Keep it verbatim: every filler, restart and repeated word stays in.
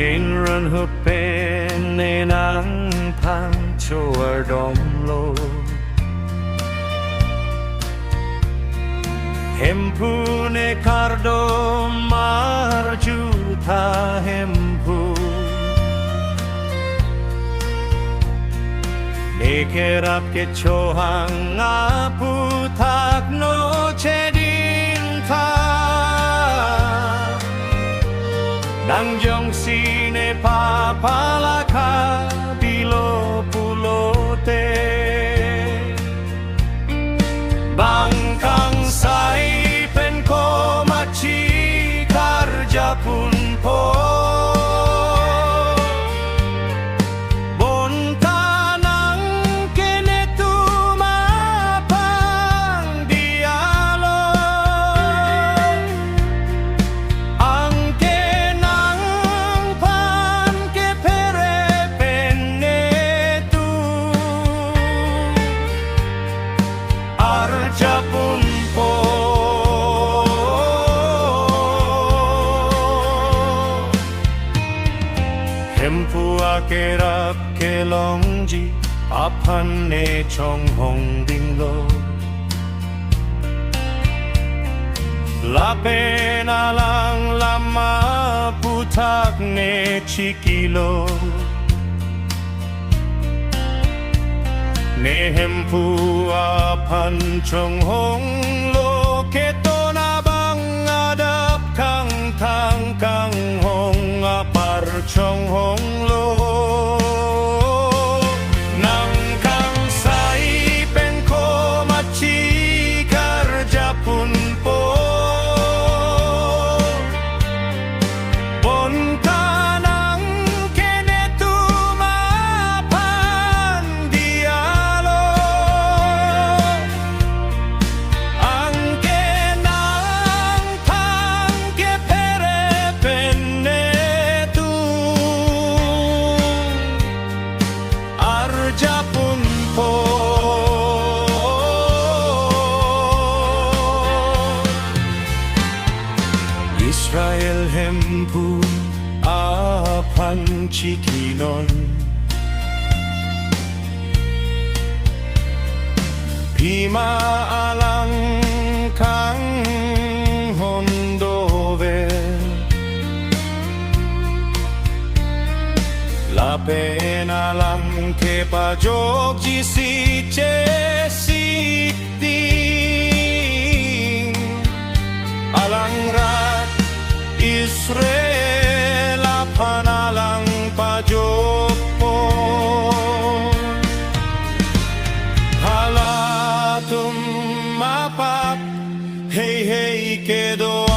Inran ahut pen ne nangphan chovardomlo. Hemphu, ne kardom arjutha Hemphu. Ne kerap kechohang aphuthak no chedintha. Nang jongsi ne papa lakha bilo pulote, bang kangsai pen komatsi karjaponpo. Bonta nang ke netum aphan diya lo, anke nangphan kephere pen netum arjaponpo. Hemphu akerap kelongji aphan ne chonghong dinglo. Lapen alang lam aphuthak ne chikilo. Ne Hemphu aphan chonghonglo, keton abang adap kangthang kanghong apar chonghonglo. Nang kangsai pen komatsi karjaponpo. Bonta nang ke netum aphan diya lo, anke nangphan kephere pen netum arjaponpo. Israel Hemphu aphan chikinon, pima alang kanghon dover. Lapen alang kepajokji si chesitting, alang rat Israel aphan alang pajokpon. Halatum apap heihei kedo